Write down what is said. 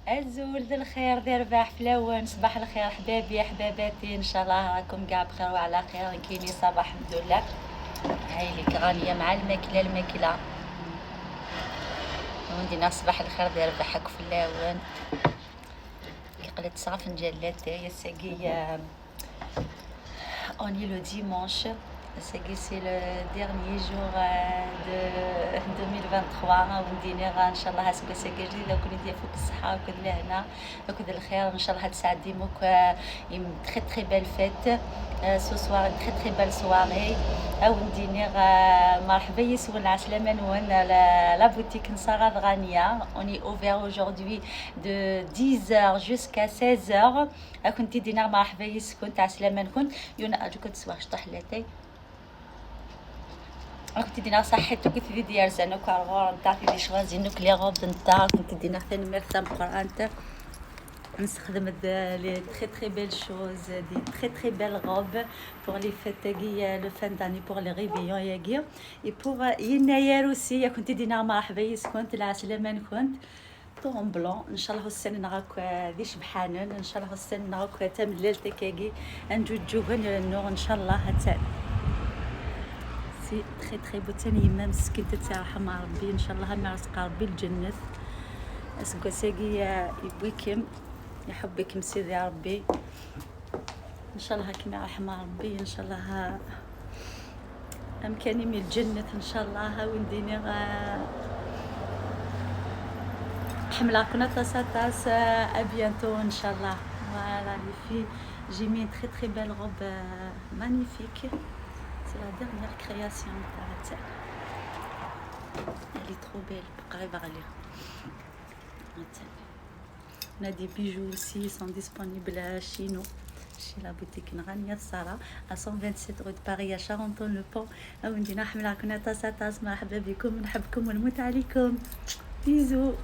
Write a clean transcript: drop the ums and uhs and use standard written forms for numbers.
أزول ذي الخير ذي رباح فلاون. صباح الخير حبابي حباباتي، ان شاء الله راكم كاع بخير وعلى خير. كايني صباح الحمد لله. هاي لك غانية مع الماكله الماكله. وندينا صباح الخير ذي رباحك فلاون. قلت صافي فنجان لاتاي الساقية. On est le dimanche. C'est le dernier jour de 2023. وندينا ان شاء الله هاسكو ساقي لو كنت ديال فوق الصحة وكل لهنا وكل الخير. ان شاء الله تسعدي موك une très très belle fête ce soir, une très très belle soirée. او نديني مرحبا يسون عسلامة نون la boutique ن سارة غانية. On est ouvert aujourd'hui de 10h jusqu'à 16h. كنتي دينا مرحبا يسكن عسلامة نكون يونا اجو كتسوا شطح لاتاي. كنت دينا صحيت كنت دي ديال زانو كارغور نتاع في choisi نوك les robes نتاع كنت دينا ثاني مرتا مقران نستخدم les très très belles choses, des très très belles robes pour les fêtes تاعي, le fin d'année, pour les réveillons ياكي et pour يناير aussi. يا كنت دينا مرحبا يسكنت العسلامة نكنت tout en blanc. ان شاء الله السنة نغاك ذي شبحانن. ان شاء الله السنة نغاك تملل تكاكي نجوجوغن النور ان شاء الله. حتى c'est très très beau. تاني يما مسكينة تاع ربي، ان شاء الله ما رزق ربي الجنة. اسكو ساقي يبويكم يحبكم سيدي ربي. ان شاء الله كما رحمة ربي، ان شاء الله امكاني من الجنة ان شاء الله. ونديني حملة كنا تاس تاس. à bientôt ان شاء الله. voilà les filles, j'ai mis une très très belle robe magnifique, c'est la dernière création تاعتي. elle est trop belle. قريبة غالية. On a des bijoux aussi, ils sont disponibles chez nous, chez la boutique Rania Sarah, à 127 rue de Paris, à Charenton-le-Pont. وندينا حملة كنا تاس تاس. مرحبا بكم، نحبكم ونموت عليكم. bisous.